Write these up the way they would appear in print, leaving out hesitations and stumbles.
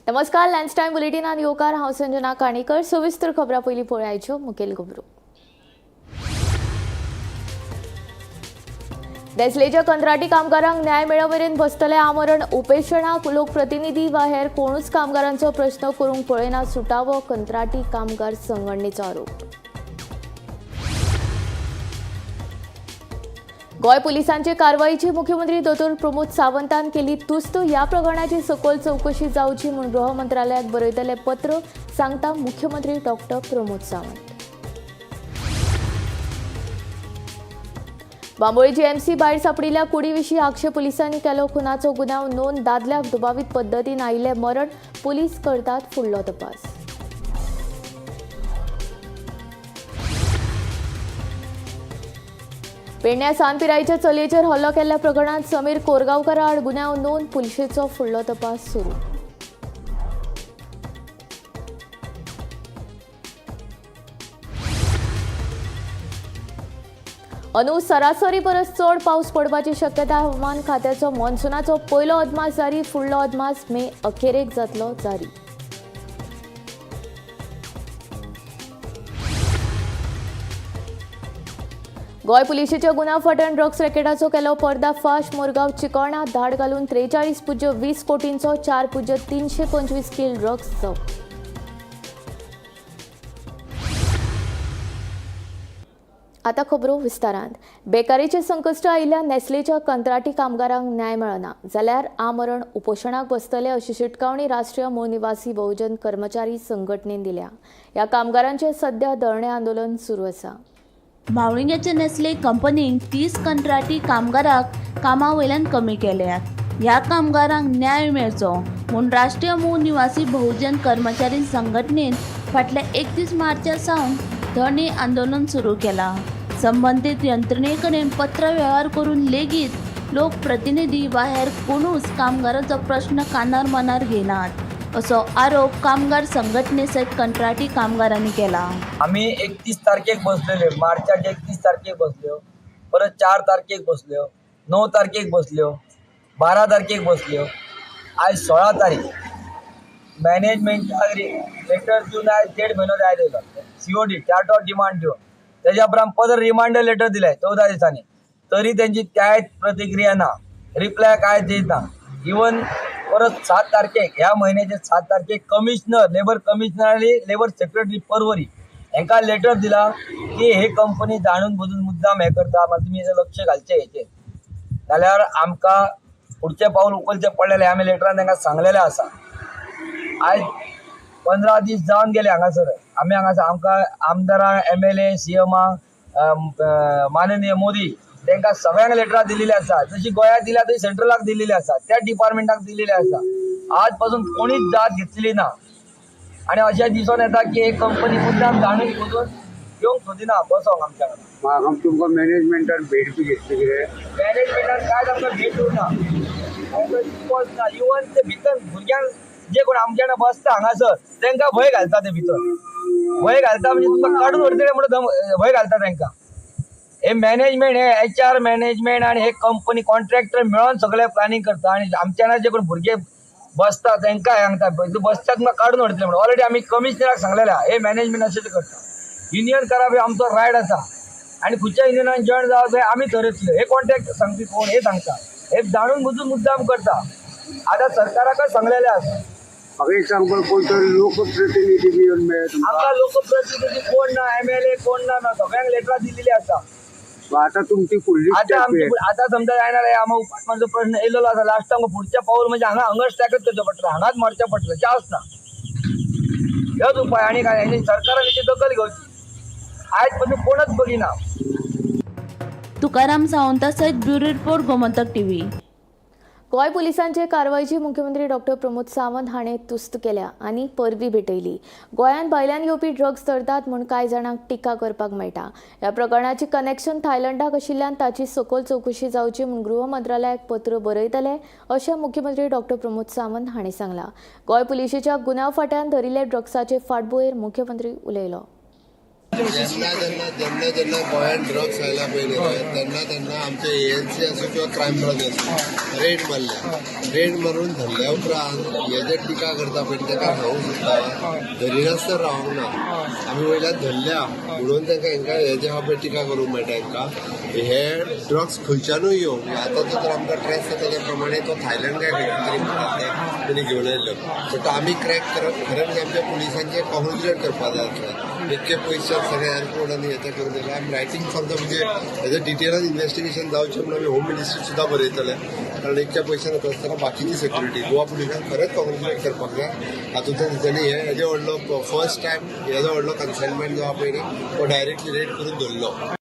नमस्कार, lunch time बुलेटिनात येवकार. हांव संजना काणेकर. सविस्तर खबरां पयलीं पळयाच्यो मुखेल खबरो. नेस्लेच्या कंत्राटी कामगारांक न्याय मेळमेरेन बसतले आमरण उपेशणाक. लोकप्रतिनिधी वा हेर कोणूच कामगारांचो प्रश्न करूंक पळयना सुटावो, कंत्राटी कामगार संघटनेचो आरोप. गोंय पुलिसांचे कारवाईची मुख्यमंत्री दोतोर प्रमोद सावंतान केली तुस्त. ह्या प्रकरणाची सखोल चवकशी जावची म्हूण गृह मंत्रालयाक बरयतले पत्र, सांगता मुख्यमंत्री डॉक्टर प्रमोद सावंत. बांबोळी जीएमसी भायर सापडिल्ल्या कुडी विशीं आक्षेप पुलिसांनी केलो खुनाचो गुन्यांव नोंद. दादल्याक दुबावीत पद्दतीन आयिल्लें मरण, पुलीस करतात फुडलो तपास. पेडण्या सान पिरायेच्या चलयेचेर हल्लो केल्ल्या प्रकरणांत समीर कोरगांवकारा आड गुन्यांव नोंद. पुलिशेचो फुडलो तपास सुरू. अंदू सरासरी परस चड पावस पडपाची शक्यता. हवामान खात्याचो मॉन्सुनाचो पयलो अदमास जारी. फुडलो अदमास मे अखेरेक जातलो जारी. गोंय पुलिशेच्या गुन्यांव फाटल्यान ड्रग्स रॅकेटाचो केलो पर्दाफाश. मुरगांव चिकोणा धाड घालून 43.20 कोटींचो 4.325 कील ड्रग्स जप्त. आता खबरो विस्तारांत. बेकारीचे संकश्ट आयिल्ल्या नेस्लेच्या कंत्राटी कामगारांक न्याय मेळना जाल्यार आमरण उपोशणाक बसतले, अशी शिटकावणी राष्ट्रीय मूळ निवासी बहुजन कर्मचारी संघटनेन दिल्या. ह्या कामगारांचे सध्या धरणे आंदोलन सुरू आसा. म्हावळिंग्याचे नेस्ले कंपनीन 30 कंत्राटी कामगारांक कामा वयल्यान कमी केल्यात. ह्या कामगारांक न्याय मेळचो म्हूण राष्ट्रीय मूळ निवासी बहुजन कर्मचारी संघटनेन फाटल्या 31 मार्चा सावन धरणे आंदोलन सुरू केलां. संबंदीत यंत्रणे कडेन पत्रवेव्हार करून लेगीत लोकप्रतिनिधी वा हेर कोणूच कामगारांचो प्रश्न कानार मनार घेनात, असो आरोप कामगार संघटने सयत कंत्राटी कामगारांनी केला. आमी 31 तारखेक बसलेले, मार्चाक 31 तारखेक बसल्यो, परत 4 तारखेक बसल्यो, 9 तारखेक बसल्यो, 12 तारखेक बसल्यो. आयज 16 तारीख. मॅनेजमेंटाक लेटर दिवन आयज देड म्हयनो जायत येयलो. सीओडी, चार्ट ऑफ डिमांड दिवन तेज्या उपरांत परत रिमांडर लेटर दिले 14 दिसांनी, तरी तेंची कांयच प्रतिक्रिया ना, रिप्लाय कांय दिना. इवन परत 7 तारखेक, ह्या म्हयन्याचे 7 तारखेक कमिशनर, लेबर कमिशनर आनी लेबर सेक्रेटरी परवरी हेंकां लेटर दिला की हे कंपनी जाणून बुजून मुद्दाम हें करता, मात तुमी लक्ष घालचें हेचेर, जाल्यार आमकां फुडचें पावल उखलचें पडलेलें. आमी लेटरान तांकां सांगलेलें आसा. आयज 15 दीस जावन गेले हांगासर. आमी हांगासर आमकां आमदारांक, एमएलए, सीएमाक, माननीय मोदी तांकां सगळ्यांक लेटरां दिलेली आसा. जशी गोंयांत दिल्या तशी सेंट्रलाक दिलेली आसा, त्या डिपार्टमेंटाक दिलेली आसा. आज पासून कोणीच जात घेतलेली ना आनी अशें दिसून येता की हे कंपनी मुद्दाम जाणून बुजून येवंक सोदिना बसोंक आमच्या कडेन. म्हाका तुमकां मॅनेजमेंटान भेट बी घेतली कितें? मॅनेजमेंटान कांयच आमकां भेट दिवना, रिस्पॉन्स ना. इवन ते भितर भुरग्यांक जे कोण आमच्या वांगडा बसता हांगासर तांकां भंय घालता. ते भितर भंय घालता म्हणजे तुमकां काडून व्हरतले म्हणून भंय घालता तांकां. हे मॅनेजमेंट, हे एचआर मॅनेजमेंट आनी हे कंपनी कॉन्ट्रॅक्टर मेळोन सगळें प्लॅनिंग करता आनी आमच्या वांगडा जे कोण भुरगे बसता तांकां सांगता, बसतात तुमकां काडून व्हरतले म्हणून. ऑलरेडी आमी कमिशनराक सांगलेलें आहा, हे मॅनेजमेंट अशें करता. युनियन करप हे आमचो रायट आसा आनी खंयच्या युनियनान जॉयन जावप हें आमी थरयतले. हे कॉन्ट्रॅक्ट सांगपी कोण हे सांगता. हे जाणून बुजून मुद्दाम करता. आतां सरकाराकच सांगलेलें आसा. म्हाका एक सांग पळय, कोण तरी लोकप्रतिनिधी बी येवन मेळ्ळे तुमकां? आमकां लोकप्रतिनिधी कोण ना, एमएलए कोण ना, ना सगळ्यांक लेटरां दिलेली आसा. आतां तुमची फुडली आतां स्टेप आमची आतां समजा जायना रे, आमकां उपासमारचो प्रश्न येयलेलो आसा. लास्ट आमकां फुडचें पावल म्हणजे हांगा हंगर स्ट्रायकच करचें पडटलें, हांगाच मरचें पडटलें, चान्स ना. हेच उपाय आनी काय. आनी सरकारान हेची दखल घेवची. आयज पासून कोणच बगिना. तुकाराम सावंता सयत bureau report, Gomantak TV. Goem पुलिसांचे कारवायची मुख्यमंत्री डॉक्टर प्रमोद सावंत हाणें तुस्त केल्या आनी परबी भेटयली. गोंयांत भायल्यान येवपी ड्रग्स धरतात म्हूण कांय जाणांक टिका करपाक मेळटा. ह्या प्रकरणाची कनेक्शन थायलंडाक आशिल्ल्यान ताची सखोल चवकशी जावची म्हूण गृह मंत्रालयाक पत्र बरयतले, अशें मुख्यमंत्री डॉक्टर प्रमोद सावंत हांणी सांगलां. गोंय पुलिशेच्या गुन्यांव फांट्यान धरिल्ले ड्रग्साचे फाटभुंयेर मुख्यमंत्री उलयलो. जेन्ना जेन्ना जेन्ना जेन्ना गोंयांत ड्रग्स आयला पळय न्ही तेन्ना तेन्ना आमचे एएनसी आसूं किंवा क्रायम ब्रांच आसूं रेड मारल्या. रेड मारून धरल्या उपरांत हे जे टिका करता पळय ताका सांगूंक सोदता, धरिनासतना रावंक ना. आमी वयल्यान धरल्या म्हणून तांकां हेंकां हे जे आहा पळय टिका करूंक मेळटा हेंकां. हे ड्रग्स खंयच्यानूय येवं, आतां तर आमकां ट्रेस जाता त्या प्रमाणे तो थायलंड काय खंयच्यान तरी म्हणटात ते तेणी घेवन आयिल्लो. बट आमी क्रॅक करप खरें म्हणजे आमच्या पुलिसांचें कॉन्ग्रेच्युलेट करपाक जाय आसलें. इतके पयशे सगळे एअरपोर्ट आनी हें तें करून दिलें. I am writing for the म्हणजे हेजें डिटेलान इन्वेस्टिगेशन जावचें म्हणून आमी होम मिनिस्ट्री सुद्दां बरयतले, कारण इतक्या पयशान येता आसतना बाकीची सेक्युरिटी गोवा पुलिसांक खरेंच कॉंग्रेच्युलेट करपाक जाय. हातूंतल्यान तेंच्यांनी हे हेजे व्हडलो फर्स्ट टायम हेजो व्हडलो कन्सायनमेंट जो आहा पळय न्ही तो डायरेक्टली रेड करून धरलो.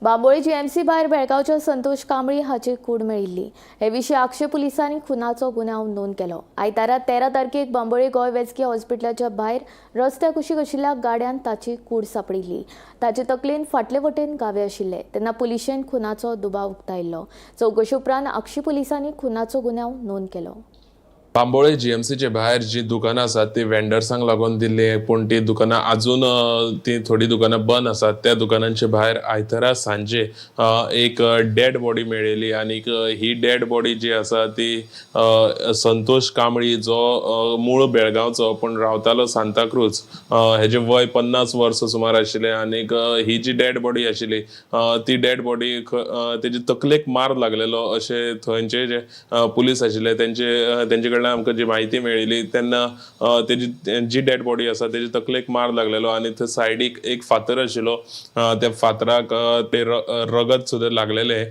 बांबोळी जीएमसी भायर बेळगांवच्या संतोष कांबळी हाची कूड मेळिल्ली. हे विशीं आगशे पुलिसांनी खुनाचो गुन्यांव नोंद केलो. आयतारा 13 तारखेक बांबोळी गोंय वैजकी हॉस्पिटलाच्या भायर रस्त्या कुशीक आशिल्ल्या गाड्यान ताची कूड सांपडिल्ली. ताचे तकलेन फाटले वटेन घावे आशिल्ले तेन्ना पुलिशेन खुनाचो दुबाव उक्तायल्लो. चवकशे उपरांत आगशी पुलिसांनी खुनाचो गुन्यांव नोंद केलो. बांबोळे जीएमसीचे भायर जी दुकानां आसात ती वेंडर्सांक लागून दिल्ली, पूण ती दुकानां अजून ती थोडी दुकानां बंद आसात. त्या दुकानांचे भायर आयतारा सांजे एक डेड बॉडी मेळिल्ली आनीक ही डेड बॉडी जी आसा ती संतोष कांबळी जो मूळ बेळगांवचो पूण रावतालो सांताक्रूज, हेजें वय 50 वर्सां सुमार आशिल्लें. आनीक ही जी डेड बॉडी आशिल्ली ती डेड बॉडी तेजी तकलेक मार लागलेलो अशें थंयचे जे पुलीस आशिल्ले तेंचे कडल्यान आमकां जी म्हायती मेळिल्ली. तेन्ना तेजी जी डेड बॉडी आसा तेजी तकलेक मार लागलेलो आनी थंय सायडीक एक फातर आशिल्लो, त्या फातराक ते रगत सुद्दां लागलेलें.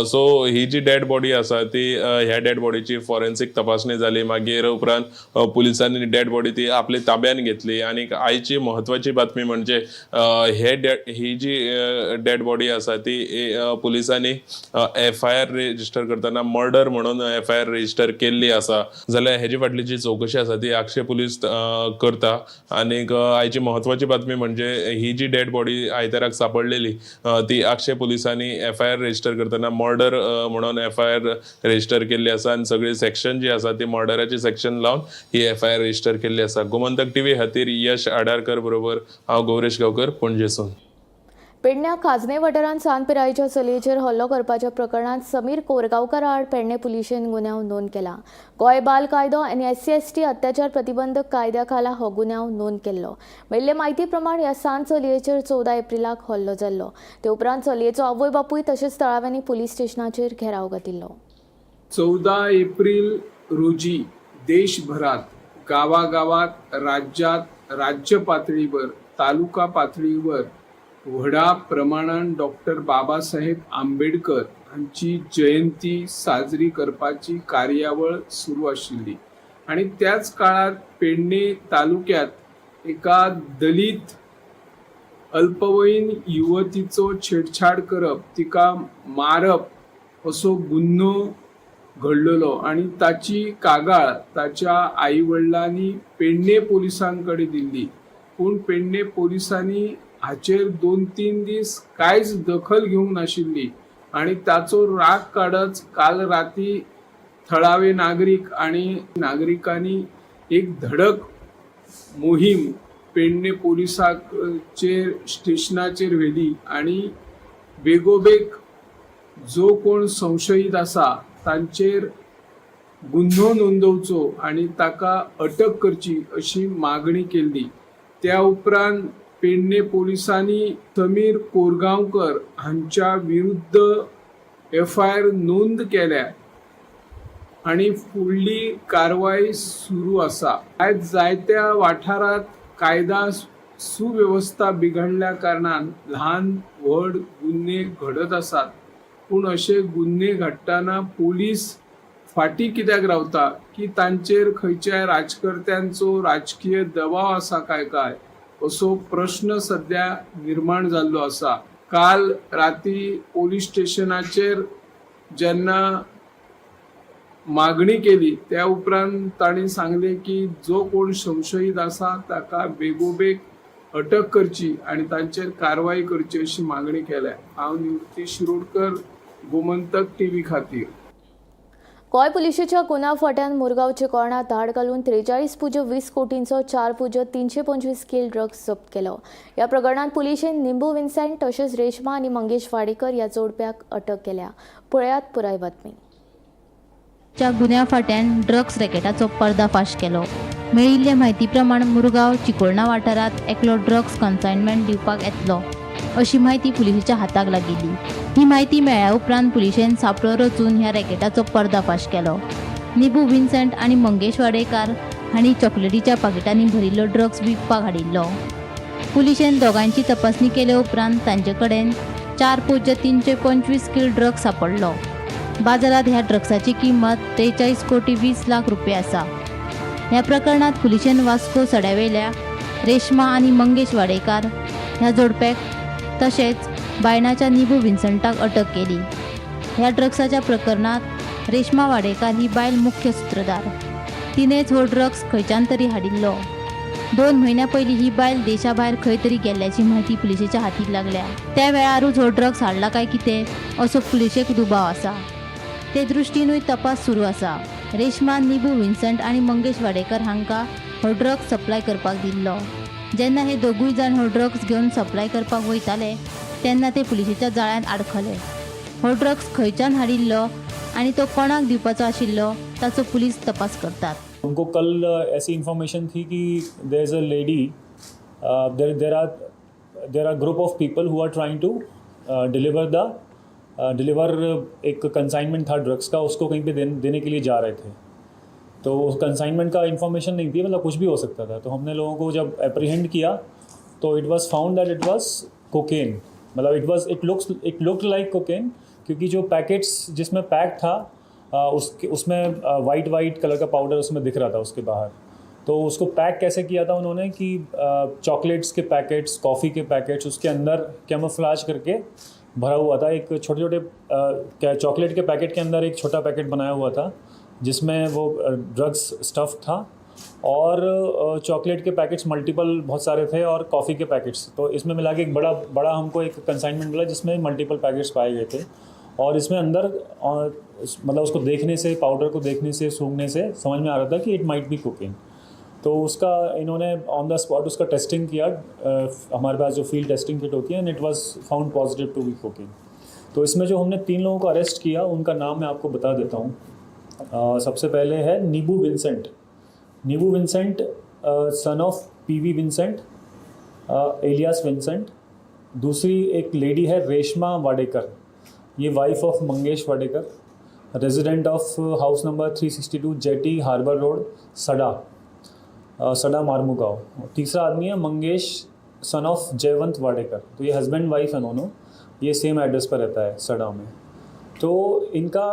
सो ही जी डेड बॉडी आसा ती ह्या डेड बॉडीची फॉरेन्सीक तपासणी जाली. मागीर उपरांत पुलिसांनी डेड बॉडी ती आपली ताब्यान घेतली. आनी आयची म्हत्वाची बातमी म्हणजे ही जी डेड बॉडी आसा ती पुलिसांनी एफआयआर रजिस्टर करतना मर्डर म्हणून एफआयआर रजिस्टर केल्ली आसा. जाल्यार हेजी फाटली जी चवकशी आसा ती आगशे पुलीस करता. आनीक आयची म्हत्वाची बातमी म्हणजे ही जी डेड बॉडी आयताराक सापडलेली ती आगशे पुलिसांनी एफआयआर रजिस्टर करतना मर्डर म्हणून एफआयआर रजिस्टर केल्ली आसा आनी सगळी सेक्शन जी आसा ती मर्डराची सेक्शन लावन ही एफआयआर रजिस्टर केल्ली आसा. गोमंतक टीव्ही खातीर यश आडारकर बरोबर हांव गौरेश गांवकर, पणजेसून. पेडण्या खाजने वाठारांत सान पिरायेच्या चलयेचेर हल्लो करपाच्या प्रकरणांत समीर कोरगांवकर आड पेडणे पुलिशेन गुन्यांव नोंद केला. गोंय बाल कायदो आनी SC/ST अत्याचार प्रतिबंधक कायद्या खाला हो गुन्यांव नोंद केल्लो. मेळिल्ले म्हायती प्रमाण ह्या सान चलयेचेर 14 एप्रिलाक हल्लो जाल्लो. ते उपरांत चलयेचो आवय बापूय तशेंच थळाव्यांनी पुलीस स्टेशनाचेर घेराव घातिल्लो. 14 एप्रिल रोजी देशभरात गावागावात, राज्यात, राज्य पातळीवर, तालुका पातळीवर व्हडा प्रमाणान डॉक्टर बाबासाहेब आंबेडकर हांची जयंती साजरी करपाची कार्यावळ सुरू आशिल्ली आणि त्याच काळात पेडणे तालुक्यात एका दलित अल्पवयीन युवतीचो छेडछाड करप, तिका मारप असो गुन्हो घडलेलो आणि ताची कागाळ ताच्या आई वडिलांनी पेडणे पोलिसांकडे दिल्ली. पूण पेडणे पोलिसांनी हाचेर 2-3 दीस कांयच दखल घेवंक नाशिल्ली आणि ताचो राग काडत काल राती थळावे नागरीक आणि नागरिकांनी एक धडक मोहीम पेडणे पोलिसांचेर स्टेशनाचेर व्हेली आणि बेगोबेग जो कोण संशयीत आसा तांचेर गुन्हो नोंदवचो आणि ताका अटक करची अशी मागणी केल्ली. त्या उपरांत पेडणे पोलिसांनी समीर कोरगांवकर हांच्या विरुद्ध एफआयआर नोंद केल्या आणि फुडली कारवाय सुरू आसा. आयज जायत्या वाठारांत कायदा सुवेवस्था बिघडल्या कारणान ल्हान व्हड गुन्हे घडत आसात, पूण अशे गुन्हे घडटना पोलीस फाटी कित्याक रावता की तांचेर खंयच्याय राजकर्त्यांचो राजकीय दबाव आसा काय काय असो प्रश्न सध्या निर्माण जाल्लो आसा. काल राती पोलीस स्टेशनाचेर जेन्ना मागणी केली त्या उपरांत तांणी सांगलें की जो कोण संशयीत आसा ताका बेगोबेग अटक करची आनी तांचेर कारवाय करची अशी मागणी केल्या. हांव निवृत्ती शिरोडकर, गोमंतक टीव्ही खातीर. गोंय पुलिशेच्या गुन्यांव फांट्यान मुरगांवचे कोर्णा धाड घालून 43.20 कोटींचो 4.325 कील ड्रग्ज जप्त केलो. ह्या प्रकरणांत पुलिशेन निंबू विन्सेंट तशेंच रेश्मा आनी मंगेश वाडेकर ह्या जोडप्याक अटक केल्या. पळयात पुराय बातमी. च्या गुन्यांव फांट्यान ड्रग्स रॅकेटाचो पर्दाफाश केलो. मेळिल्ले म्हायती प्रमाण मुरगांव चिकोळणा वाठारांत एकलो ड्रग्स कन्सायनमेंट दिवपाक येतलो अशी म्हायती पुलिशेच्या हाताक लागिल्ली. ही म्हायती मेळ्ळ्या उपरांत पुलिशेन सांपळो रचून ह्या रॅकेटाचो पर्दाफाश केलो. निबू विन्सेंट आनी मंगेश वाडेकार हांणी चॉकलेटीच्या पाकिटांनी भरिल्लो ड्रग्स विकपाक हाडिल्लो. पुलिशेन दोगांयची तपासणी केले उपरांत तांचे कडेन 4.325 कील ड्रग्स सांपडलो. बाजारात ह्या ड्रग्साची किंमत 43 कोटी 20 लाख रुपये आसा. ह्या प्रकरणात पुलिशेन वास्को सड्यावेल्या रेश्मा आनी मंगेश वाडेकार ह्या जोडप्याक तशेंच बायणाच्या निबू विन्संटाक अटक केली. ह्या ड्रग्साच्या प्रकरणात रेश्मा वाडेकार ही बायल मुख्य सूत्रधार. तिणेच हो ड्रग्स खंयच्यान तरी हाडिल्लो. 2 म्हयन्या पयलीं ही बायल देशा भायर खंय तरी गेल्ल्याची म्हायती पुलिशेच्या हातीक लागल्या. त्या वेळारूच हो ड्रग्स हाडला काय कितें असो पुलिशेक दुबाव आसा. ते दृश्टीनूय तपास सुरू आसा. रेश्मा, निबू विन्संट आनी मंगेश वाडेकर हांकां हो ड्रग्स सप्लाय करपाक दिल्लो. जेन्ना हे दोगूय जाण हो ड्रग्स घेवन सप्लाय करपाक वयताले तेन्ना ते पुलिशेच्या जाळ्यांत आडखले. हो ड्रग्स खंयच्यान हाडिल्लो आनी तो कोणाक दिवपाचो आशिल्लो ताचो पुलीस तपास करतात. उनको कल ऐसी इन्फॉर्मेशन थी कि there is a lady, there are group of people who are trying to deliver the deliver एक कंसाइनमेंट था ड्रग्स का, उसको कहीं पे देने के लिए जा रहे थे. तो उस कंसाइनमेंट का इन्फॉर्मेशन नहीं थी, मतलब कुछ भी हो सकता था. तो हमने लोगों को जब एप्रीहेंड किया तो it was found that it was cocaine, मतलब it look like cocaine, क्योंकि जो पैकेट्स जिसमें पैक था उसके उसमें वाइट वाइट कलर का पाउडर उसमें दिख रहा था उसके बाहर. तो उसको पैक कैसे किया था उन्होंने कि chocolates K packets, coffee K packets उसके अंदर कैमोफ्लाज करके भरा हुआ था. एक छोटे छोटे चॉकलेट के पैकेट के अंदर एक छोटा पैकेट बनाया हुआ था जिसमें वो ड्रग्स स्टफ था और चॉकलेट के पैकेट्स मल्टीपल बहुत सारे थे और कॉफ़ी के पैकेट्स. तो इसमें मिला के एक बड़ा बड़ा हमको एक कंसाइनमेंट मिला जिसमें मल्टीपल पैकेट्स पाए गए थे. और इसमें अंदर मतलब उसको देखने से, पाउडर को देखने से, सूंघने से समझ में आ रहा था कि it might be cocaine. तो उसका इन्होंने ऑन the spot उसका टेस्टिंग किया, हमारे पास जो फील्ड टेस्टिंग किट होती है, and it was found positive to be cocaine. तो इसमें जो हमने 3 लोगों को अरेस्ट किया उनका नाम मैं आपको बता देता हूँ. सबसे पहले है नीबू विंसेंट. नीबू Vincent son of PV Vincent alias Vincent. दूसरी एक लेडी है रेशमा वाडेकर, ये wife of Mangesh Wadekar, resident of house number 362 jetty harbour road, Sada Sada Marmugao. तीसरा आदमी है मंगेश सन ऑफ जयवंत वाडेकर. तो ये हस्बैंड वाइफ है दोनों, ये सेम एड्रेस पर रहता है सडा में. तो इनका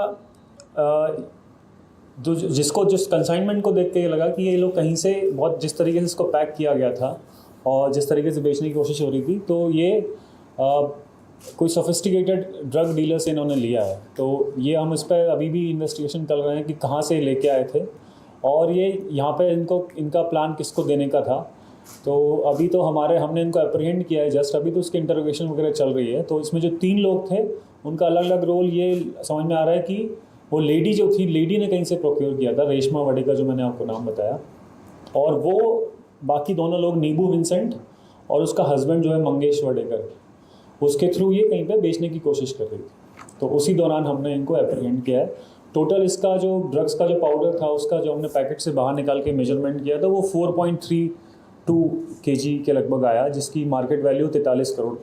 जो जिसको जिस कंसाइनमेंट को देख के ये लगा कि ये लोग कहीं से बहुत जिस तरीके से इसको पैक किया गया था और जिस तरीके से बेचने की कोशिश हो रही थी, तो ये कोई सोफिस्टिकेटेड ड्रग डीलर से इन्होंने लिया है. तो ये हम इस पर अभी भी इन्वेस्टिगेशन कर रहे हैं कि कहाँ से लेके आए थे और ये यहाँ पे इनको इनका प्लान किसको देने का था. तो अभी तो हमारे हमने इनको अप्रीहेंड किया है जस्ट, अभी तो उसकी इंटरोगेशन वगैरह चल रही है. तो इसमें जो 3 लोग थे उनका अलग अलग रोल ये समझ में आ रहा है कि वो लेडी जो थी, लेडी ने कहीं से प्रोक्योर किया था, रेशमा वाडेकर जो मैंने आपको नाम बताया, और वो बाकी दोनों लोग नीबू विंसेंट और उसका हस्बैंड जो है मंगेश वाडेकर, उसके थ्रू ये कहीं पे बेचने की कोशिश कर रही थी. तो उसी दौरान हमने इनको अप्रीहेंड किया है. टोटल इसका जो ड्रग्स का जो पाउडर था उसका जो हमने पैकेट से बाहर निकाल के मेजरमेंट किया था वो 4.32 kg के लगभग आया, जिसकी मार्केट वैल्यू 43 करोड़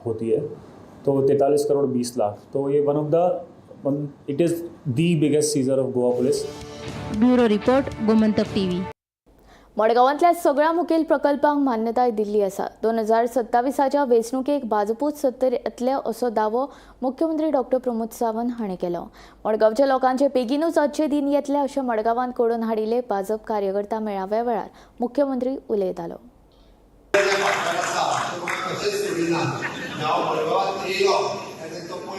होती है. तो 43 करोड़ 20 लाख. तो ये one of the one it is the biggest seizure of Goa police. Bureau report, Gomantak TV. मडगांवांतल्या सगळ्या मुखेल प्रकल्पांक मान्यताय दिल्ली आसा. 2027च्या वेंचणुकेक भाजपूच सत्तेर येतले असो दावो मुख्यमंत्री डॉक्टर प्रमोद सावंत हांणी केलो. मडगांवच्या लोकांचे बेगीनूच अच्छे दिन येतले अशें मडगांवांत घडोवन हाडिल्ले भाजप कार्यकर्ता मेळाव्या वेळार मुख्यमंत्री उलयतालो.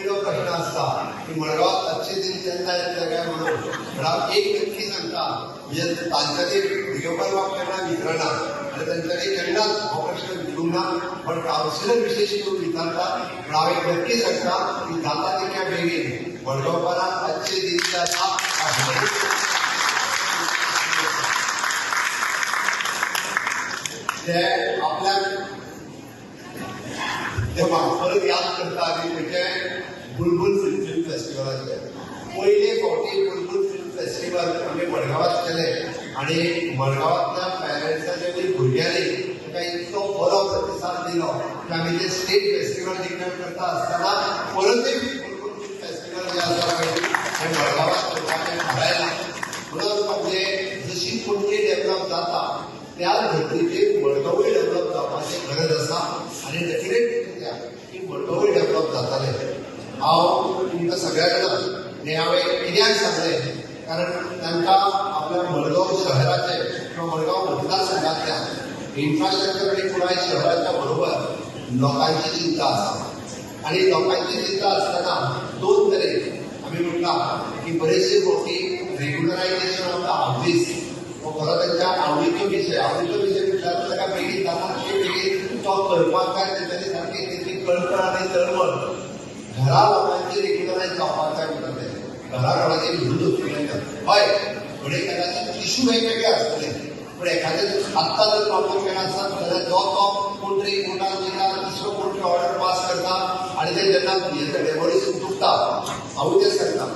पयलो प्रश्न आसता की मडगांवात अच्छे दिन केन्ना येतले काय म्हणून. पण हांव एक नक्की सांगता, म्हणजे तांच्यांनी विडियो केन्ना विचारना आनी तांच्यांनी केन्नाच हो प्रश्न विचारूंक ना, पण कावन्सिलर विशेष करून विचारता. पण हांव एक नक्की सांगता की जाता तितक्या बेगीन मडगांवकारांक अच्छे दिन जे आसा ते आपल्याक ते परत याद करता आनी म्हणजे बुलबुल फिल्म फेस्टिवलाचे पयले फावटी बुलबुल फिल्म फेस्टिवल आमी मडगांवांत केलें आनी मडगांवांतल्या पेरंट्सांनी आनी भुरग्यांनी ताका इतलो बरो प्रतिसाद दिलो की आमी ते स्टेट फेस्टिवल डिक्लेअर करता आसतना परतूय बुलबुल फिल्म फेस्टिवल जें आसा पळय हें मडगांवांत करपाचें थारायलां. म्हणून म्हणजे जशी पणजी डेव्हलप जाता त्या धर्तीचेर मडगांवूय डेव्हलप जावपाची गरज आसा आनी डेफिनेटली की मडगांवूय डेव्हलप जातालें. हांव तुमकां सगळ्या कडेन हें हांवें कित्याक सांगलें कारण तांकां आपल्या मडगांव शहराचे किंवा मडगांव मतदारसंघांतल्या इन्फ्रास्ट्रक्चर आनी पुराय शहराच्या बरोबर लोकांची चिंता आसा आनी लोकांची चिंता आसतना दोन तरेन आमी म्हणटा की बरेचशे फावटी रेग्युलरायझेशन ऑफ the houses हो खरो तांच्या आवडीचो विशय. आवडीचो विशय म्हटल्यार ताका बेगीन जाता तितके बेगीन तो करपाक जाय. तेंच्यांनी सारकी तेंची कळकळ आनी तळमळ घरा लोकांची रेग्युलरायज जावपाक जाय म्हणटा ते घरा कोणाची म्हणून वचूंक जायना. हय, घडये कदाचित इशू वेगवेगळे आसतले पण एखाद्या आत्तां जर प्रॉब्लेम केला आसत जाल्यार जो तो कोण तरी कोर्टान वयता, दुसरो कोण तरी ऑर्डर पास करता आनी ते जेन्ना डेमोलिशन चुकता. हांवूय तें सांगता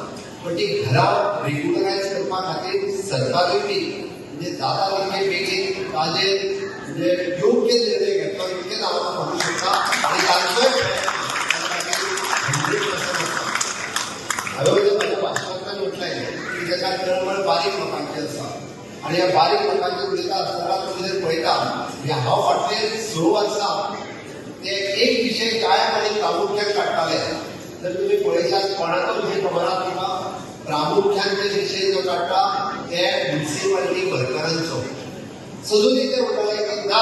पण ती घरां रेग्युलरायज करपा खातीर सरकारूय बी म्हणजे जाता तितके बेगीन ताजेर म्हणजे योग्य निर्णय घेतलो इतकेच हांव म्हणूंक शकता आनी तांचोय 100% आसा. हांवें म्हज्या भाशणांतल्यान म्हटलें की ताका तळमळ बारीक लोकांची आसा आनी ह्या बारीक लोकांची उलयता आसतना तुमी जर पळयता म्हणजे हांव फाटले 6 वर्सां ते एक विशय कायम आनी प्रामुख्यान काडटाले. जर तुमी पळयशात कोणाचो विशय खबर आसा तुमकां प्रामुख्यान जे विशय जो काडटा ते म्युनिसिपालिटी वर्करांचो. सदूनय ते म्हणटाले की ना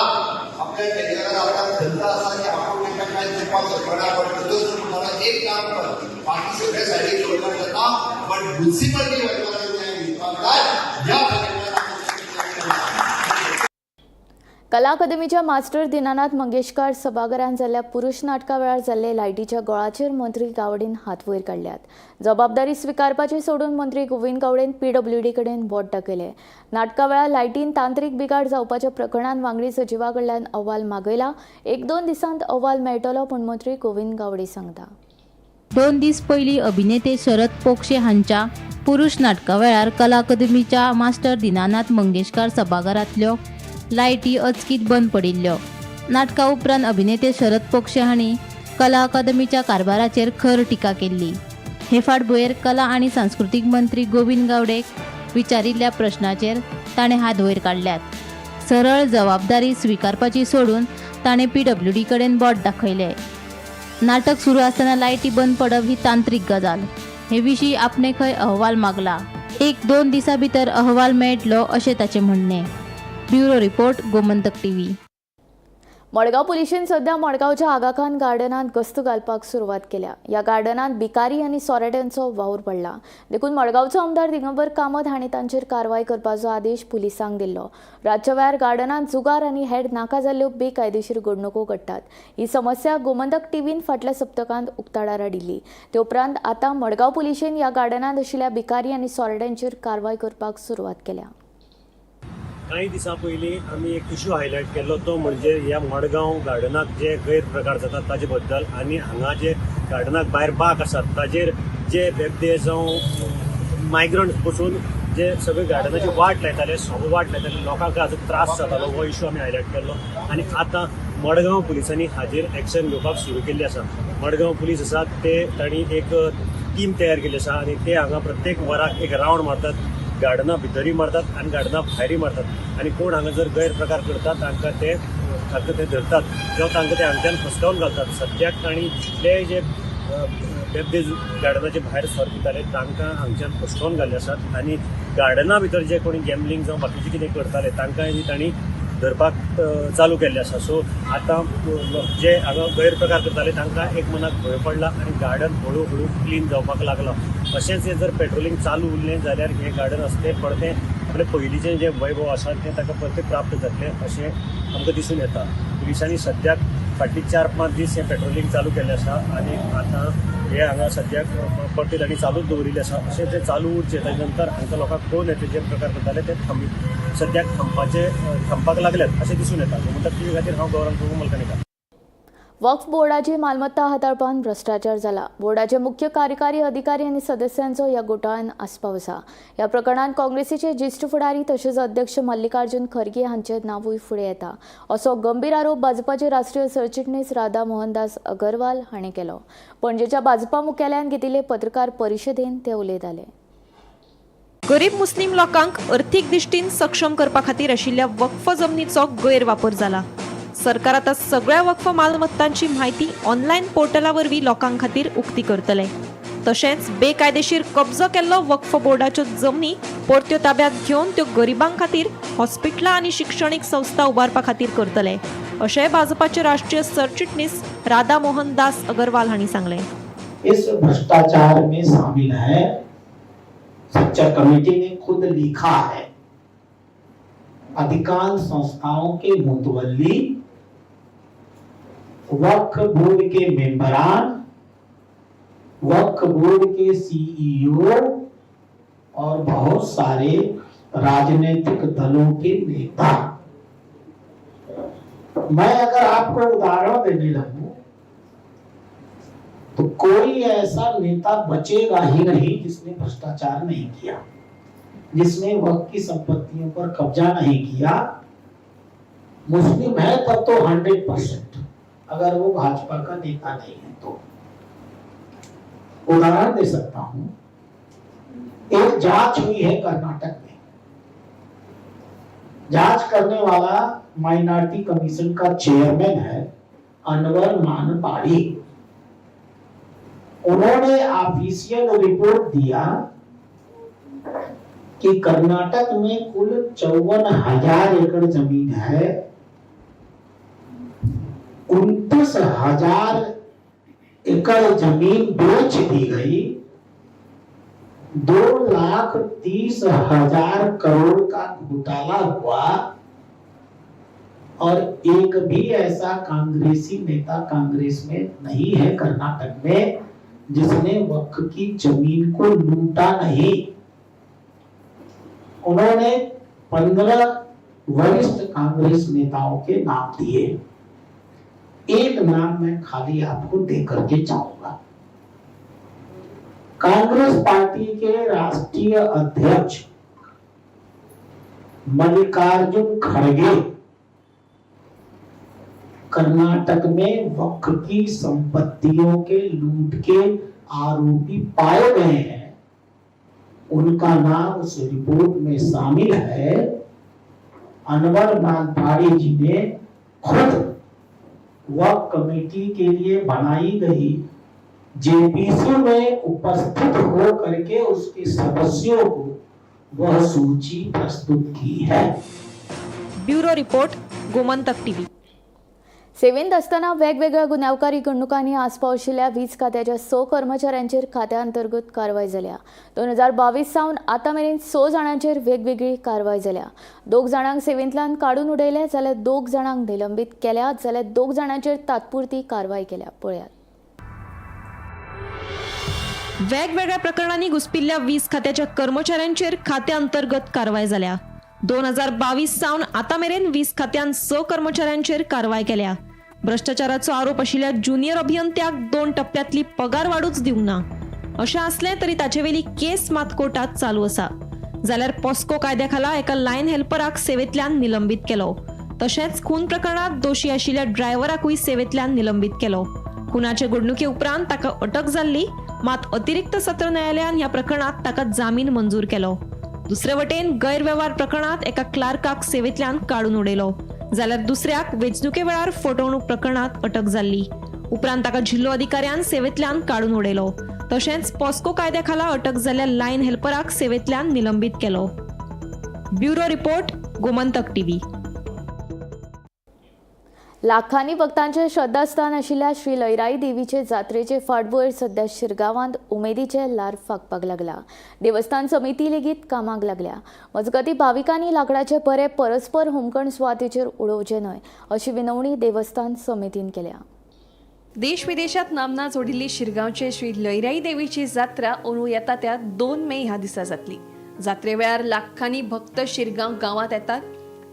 आपल्या टेन्युरार आपणाक खंत आसा की आपूण तांकां कांय दिवपाक शकना, बट म्हणटालो एक काम कर, बाकी सगळे सायडीक दवरल्यार जाता बट म्युनिसिपालिटी वर्करांक न्याय दिवपाक जाय. ह्या कला अकादमीच्या मास्टर दिनानाथ मंगेशकार सभाघरांत जाल्ल्या पुरुष नाटका वेळार जाल्ले लायटीच्या गोळाचेर मंत्री गावडेन हात वयर काडल्यात. जबाबदारी स्विकारपाची सोडून मंत्री गोविंद गावडेन पीडब्ल्यूडी कडेन बोट दाखयलें. नाटका वेळार लायटीन तांत्रीक बिघाड जावपाच्या प्रकरणांत वांगडी सचिवा कडल्यान अहवाल मागयला. 1-2 दिसांत अहवाल मेळटलो म्हूण मंत्री गोविंद गावडे सांगता. 2 दीस पयलीं अभिनेते शरद पोक्षे हांच्या पुरुष नाटका वेळार कला अकादमीच्या मास्टर दिनानाथ मंगेशकार सभाघरांतल्यो लायटी अचकीत बंद पडिल्ल्यो. नाटका उपरांत अभिनेते शरद पोक्षे हांणी कला अकादमीच्या कारभाराचेर खर टिका केल्ली. हे फाटभुंयेर कला आनी सांस्कृतीक मंत्री गोविंद गावडेक विचारिल्ल्या प्रश्नाचेर ताणें हात वयर काडल्यात. सरळ जबाबदारी स्विकारपाची सोडून ताणें पीडब्ल्यूडी कडेन बोट दाखयलें. नाटक सुरू आसतना लायटी बंद पडप ही तांत्रीक गजाल. हे विशीं आपणे खंय अहवाल मागला. 1-2 दिसां भितर अहवाल मेळटलो अशें ताचें म्हणणें. Bureau report, Gomantak TV. Madgaon पुलिशेन सध्या मडगांवच्या आगाखान गार्डनांत गस्त घालपाक सुरवात केल्या. ह्या गार्डनांत भिकारी आनी सोराट्यांचो वावर पडला देखून मडगांवचो आमदार दिगंबर कामत हांणी तांचेर कारवाय करपाचो आदेश पुलिसांक दिल्लो. रातच्या वेळार गार्डनांत जुगार आनी हेर नाका जाल्ल्यो बेकायदेशीर घडणुको घडटात. ही समस्या गोमंतक टीव्हीन फाटल्या सप्तकांत उक्ताडार हाडिल्ली. ते उपरांत आतां मडगांव पुलिशेन ह्या गार्डनांत आशिल्ल्या भिकारी आनी सोराट्यांचेर कारवाय करपाक सुरवात केल्या. कांय दिसां पयलीं आमी एक इशू हायलायट केल्लो तो म्हणजे ह्या मडगांव गार्डनाक जे गैरप्रकार जातात ताजे बद्दल आनी हांगा जे गार्डनाक भायर बाग आसात ताजेर जे बेबदे जावं मायग्रंट बसून जे सगळे गार्डनाची वाट लायताले, सगळो वाट लायताले, लोकांक हाजो त्रास जातालो, हो इशू आमी हायलायट केल्लो. आनी आतां मडगांव पुलिसांनी हाजेर एक्शन घेवपाक सुरू केल्ली आसा. मडगांव पुलीस आसात ते तांणी एक टीम तयार केल्ली आसा आनी ते हांगा प्रत्येक वराक एक रावंड मारतात, गार्डना भितरूय मारतात आनी गार्डना भायरूय मारतात आनी कोण हांगा जर गैरप्रकार करतात तांकां ते धरतात किंवा तांकां ते हांगच्यान फसकावन घालतात. सद्याक तांणी जितले जे बेबदे गार्डनाचे भायर सर दिताले तांकां हांगच्यान फसकावन घाल्ले आसात आनी गार्डना भितर जे कोणी गॅमलींग जावं बाकीचें कितें करताले तांकांय बी तांणी धरपाक चालू केल्लें आसा. सो आतां जे हांगा गैरप्रकार करताले तांकां एक मनाक भंय पडला आनी गार्डन हळू हळू क्लीन जावपाक लागलां. अशेंच हें जर पेट्रोलिंग चालू उरलें जाल्यार हें गार्डन आसा तें परतें आपलें पयलींचें जें वैभव आसा तें ताका परतें प्राप्त जातलें अशें आमकां दिसून येता. पुलिसांनी सद्याक फाटलीं 4-5 दीस हें पेट्रोलिंग चालू केल्लें आसा आनी आतां हे हांगा सद्याक परते तांणी चालूच दवरिल्ले आसा. अशें जें चालू उरचें ताजे नंतर हांगा लोकांक कळून येतलें जे प्रकार करताले ते सद्याक थांबपाक लागल्यात अशें दिसून येता. गोमंतक टीव्ही खातीर हांव गौरांग प्रभू मलकानिका. वक्फ बोर्डाची मालमत्ता हाताळपांत भ्रश्टाचार जाला. बोर्डाचे मुख्य कार्यकारी अधिकारी आनी सदस्यांचो ह्या घोटाळ्यांत आस्पाव आसा. ह्या प्रकरणांत काँग्रेसीचे ज्येश्ठ फुडारी तशेंच अध्यक्ष मल्लिकार्जुन खरगे हांचें नांवूय फुडें येता असो गंभीर आरोप भाजपाचे राष्ट्रीय सरचिटणीस राधा मोहनदास अगरवाल हांणी केलो. पणजेच्या भाजपा मुख्यालयांत घेतिल्ले पत्रकार परिशदेंत ते उलयताले. गरीब मुस्लीम लोकांक अर्थीक दृश्टीन सक्षम करपा खातीर आशिल्ल्या वक्फ जमनीचो गैरवापर जाला. सरकार आतां सगळ्या वक्फ मालमत्तांची म्हायती ऑनलायन पोर्टला वरवीं लोकां खातीर उक्ती करतले. तशेंच बेकायदेशीर कब्जो केल्लो वक्फ बोर्डाच्यो जमनी परत्यो ताब्यांत घेवन त्यो गरिबां खातीर हॉस्पिटलां आनी शिक्षणीक संस्था उबारपा खातीर करतले अशें भाजपाचे राष्ट्रीय सरचिटणीस राधा मोहन दास अगरवाल हांणी सांगलें. इस भ्रष्टाचार में शामिल है, सच्चर कमेटी ने खुद लिखा है. अधिकांश संस्थाओं के मुतवल्ली, वक्फ बोर्ड के मेंबरान, वक्फ बोर्ड के सीईओ और बहुत सारे राजनीतिक दलों के नेता. मैं अगर आपको उदाहरण देने लगूं तो कोई ऐसा नेता बचेगा ही नहीं जिसने भ्रष्टाचार नहीं किया, जिसने वक्फ की संपत्तियों पर कब्जा नहीं किया. मुस्लिम है तब तो 100%, अगर वो भाजपा का नेता नहीं है तो. उदाहरण दे सकता हूं, एक जांच हुई है कर्नाटक में. जांच करने वाला माइनॉरिटी कमीशन का चेयरमैन है अनवर मानपाड़ी. उन्होंने ऑफिशियल रिपोर्ट दिया कि कर्नाटक में कुल 54,000 एकड़ जमीन है, 29,000 एकड़ जमीन बेच दी गई, 2,30,000 करोड़ का घोटाला हुआ और एक भी ऐसा कांग्रेसी नेता कांग्रेस में नहीं है कर्नाटक में जिसने वक्फ की जमीन को लूटा नहीं. उन्होंने 15 वरिष्ठ कांग्रेस नेताओं के नाम दिए. एक नाम मैं खाली आपको दे करके जाऊंगा. कांग्रेस पार्टी के राष्ट्रीय अध्यक्ष मल्लिकार्जुन खड़गे कर्नाटक में वक्फ की संपत्तियों के लूट के आरोपी पाए गए हैं. उनका नाम उस रिपोर्ट में शामिल है. अनवर मालपाड़ी जी ने खुद वक्फ कमेटी के लिए बनाई गई जेपीसी में उपस्थित हो करके उसके सदस्यों को वह सूची प्रस्तुत की है. Bureau report, Gomantak TV. सेवेंत आसतना वेगवेगळ्या गुन्यांवकारी घडणुकांनी आस्पाव आशिल्ल्या वीज खात्याच्या 6 कर्मचाऱ्यांचेर खात्या अंतर्गत कारवाय जाल्या. 2022 सावन आतां मेरेन 6 जाणांचेर वेगवेगळी कारवाय जाल्या. 2 जाणांक सेवेंतल्यान काडून उडयले जाल्यार 2 जाणांक निलंबीत केल्या जाल्यार 2 जाणांचेर तात्पुरती कारवाय केल्या. पळयात. वेगवेगळ्या प्रकरणांनी घुसपिल्ल्या वीज खात्याच्या कर्मचाऱ्यांचेर खात्या अंतर्गत कारवाय जाल्या. 2022 सावन आतां मेरेन वीज खात्यान 6 कर्मचाऱ्यांचेर कारवाय केल्या. भ्रष्टाचाराचो आरोप आशिल्ल्या ज्युनियर अभियंत्याक 2 टप्प्यांतली पगार वाडूच दिवंक ना. अशें आसलें तरी ताचेवेली केस मात कोर्टात चालू आसा. जाल्यार पॉस्को कायद्या खाला एका लायन हेल्पराक सेवेंतल्यान निलंबीत केलो. तशेंच खून प्रकरणांत दोशी आशिल्ल्या ड्रायव्हराकूय सेवेंतल्यान निलंबीत केलो. खुनाचे घडणुके उपरांत ताका अटक जाल्ली, मात अतिरिक्त सत्र न्यायालयान ह्या प्रकरणांत ताका जामीन मंजूर केलो. दुसरे वटेन गैरवेव्हार प्रकरणांत एका क्लार्काक सेवेंतल्यान काडून उडयलो, जाल्यार दुसऱ्याक वेंचणुके वेळार फटवणूक प्रकरणांत अटक जाल्ली. उपरांत ताका जिल्लो अधिकाऱ्यान सेवेंतल्यान काडून उडयलो. तशेंच पॉस्को कायद्या खाला अटक जाल्ल्या लायन हेल्पराक सेवेंतल्यान निलंबीत केलो. Bureau report, Gomantak TV. लाखांनी भक्तांचे श्रद्धास्थान आशिल्ल्या श्री लयराई देवीचे जात्रेचे फाटभुंयेर सध्या शिरगांवांत उमेदीचे ल्हार फांकपाक लागला. देवस्थान समिती लेगीत कामाक लागल्या. मजगतीं भाविकांनी लांकडाचे बरे परस्पर होमखण सुवातेचेर उडोवचे न्हय अशी विनवणी देवस्थान समितीन केल्या. देश विदेशात नामना जोडिल्ली शिरगांवचे श्री लयराई देवीची जात्रा अंदू येता त्या 2 मे ह्या दिसा जातली. जात्रे वेळार लाखांनी भक्त शिरगांव गांवांत येतात.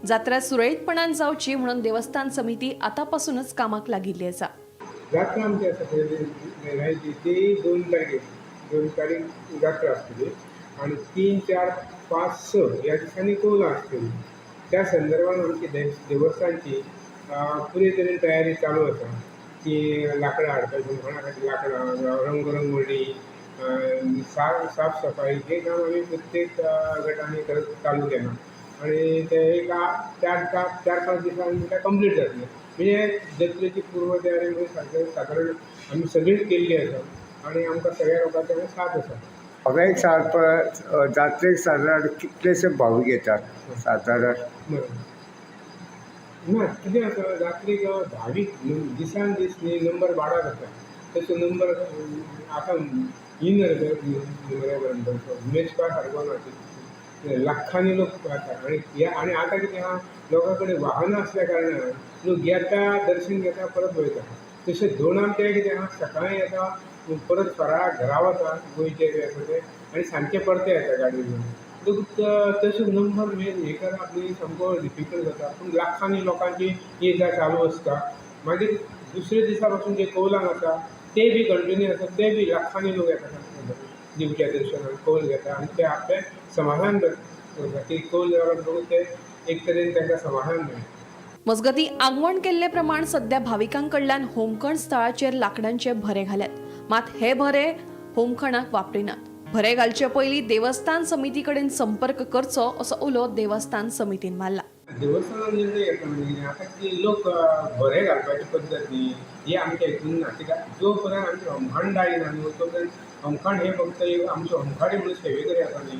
जात्रा सुरळीतपणान जावची म्हणून देवस्थान समिती आतांपासूनच कामाक लागिल्ली आसा. जात्रा आमची आसा पळय लयराईची ती 2 तारखेर, 2 तारीख जात्रा आसतली आनी 3, 4, 5, 6 ह्या दिसांनी कौलां आसतली. त्या संदर्भान आमची देवस्थानची पुरे तरेन तयारी चालू आसा की लांकडां हाडपाची, होमखणा खातीर लांकडां, रंगरंगोळी, साफ सफाई हें काम आमी प्रत्येक गटांनी करत चालू केलां आनी तें एक 4-5 दिसांनी तें कंप्लीट जातलें. म्हणजे जात्रेची पूर्व तयारी म्हणजे सादारण आमी सगळीच केल्ली आसा आनी आमकां सगळ्या लोकांचे साथ आसा. हांगा एक जात्रेक सादारण कितलेशे भावीक येतात सादारण? ना कितें आसा, जात्रेक भावीक दिसान दीस न्ही नंबर वाडत आसा. तसो नंबर आतां इन मेजपा सारको ना, लाखांनी लोक येता. आनी आनी आतां कितें आहा, लोकां कडेन वाहनां आसल्या कारणान लोक येता, दर्शन घेता, परत वयता. तशें दोन आमचें कितें आहा, सकाळीं येता, परत फराळाक घरा वता, गोंयचे जे आसा ते, आनी सांजचे परते येता गाडी घेवन. तशें नंबर मेन हे करप न्ही सामको डिफिकल्ट जाता. पूण लाखांनी लोकांची ये जा चालू आसता. मागीर दुसरे दिसा पासून जे कौलांक आसा ते बी कंटिन्यू आसा, ते बी लाखांनी लोक येता देवीच्या दर्शनाक, कौल घेता आनी ते आपलें समाधान करता की कौल जावन ते एक तरेन तांकां समाधान मेळटा. मजगतीं, आंगवण केल्ले प्रमाण सध्या भाविकां कडल्यान होमखण स्थळाचेर लांकडांचे भरे घाल्यात. मात हे भरे होमखणाक वापरिनात. भरे घालचे पयलीं देवस्थान समिती कडेन संपर्क करचो असो उलो देवस्थान समितीन मारला. देवस्थानान निर्णय घेतला म्हणजे कितें, आतां कितें लोक भरे घालपाची पद्दत न्ही ही आमच्या हितून ना. कित्याक जो पर्यंत आमचें होमखण जायना न्हू तो पर्यंत होमखण हे फक्त एक आमचो होमखाणी म्हणून सेवेकरी आसा न्ही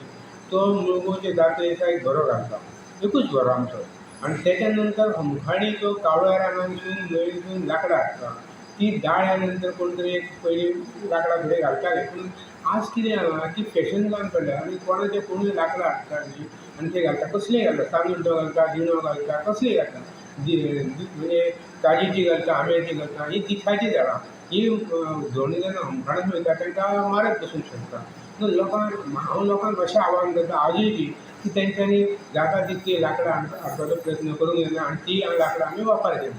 तो मुळगांवचे जात्रे दिसा एक भरो घालता, एकूच भरो आमचो. आनी तेच्या नंतर होमखाणी तो कावळ्या रानांतसून न्हंयसून लांकडां हाडटा, ती दाळ्या नंतर कोण तरी एक पयलीं लांकडां फुडें घालताले. पूण आज कितें जालां की फॅशन जावन पडल्या आनी कोणाचे कोणूय लांकडां हाडटा न्ही आनी ते घालता, कसलेय घालता, तांदूळ घालता, दिणो घालता, कसलेय घालता, म्हणजे काजीची घालता, आंब्याची घालता. ही दिखाची झाडां, ही धोणी जेन्ना होमखणान वयता तांकां मारत बसूंक शकता. लोकांक हांव लोकांक अशें आव्हान करता आजूय बी की तेंच्यांनी जाता तितकी लांकडां हाडपाचो प्रयत्न करूंक जायना आनी ती लांकडां आमी वापरची.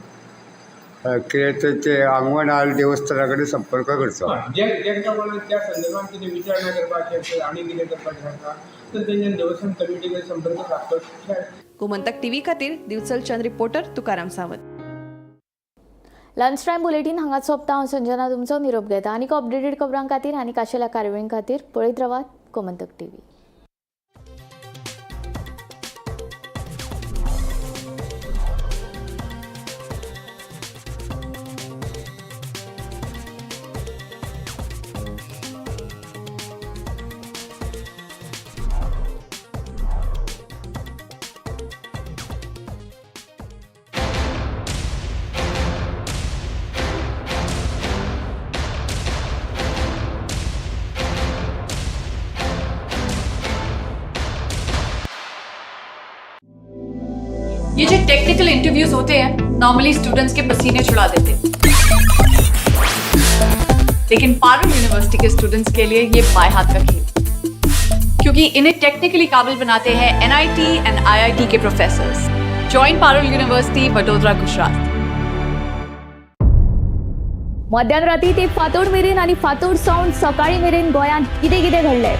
कितें ते आंगवण आल देवस्थाना कडेन संपर्क करचो. जेंका कोणाक त्या संदर्भात कितें विचारणा करपाची आसा आनी कितें करपाचें आसा तर तेंच्यानी देवस्थान कमिटी कडेन संपर्क सादचो. गोमंतक टीव्ही खातीर Divchal reporter Tukaram Sawant. Lunch time bulletin हांगाच सोंपता. हांव संजना तुमचो निरोप घेता. आनीक अपडेटेड खबरां खातीर आनी खाशेल्या कार्यावळीं खातीर पळयत रावात गोमंतक टीव्ही. ये जो टेक्निकल इंटरव्यूज होते हैं नॉर्मली स्टूडेंट्स के पसीने छुड़ा देते हैं, लेकिन Parul university K students K लिए ये बाएं हाथ का खेल, क्योंकि इन्हें टेक्निकली काबिल बनाते हैं NIT and IIT K professors. Join Parul University, Vadodara, Gujarat. मध्यान राती ते फांतोड मेरेन आनी फांतोड सावन सकाळी मेरेन गोंयांत कितें कितें घडलें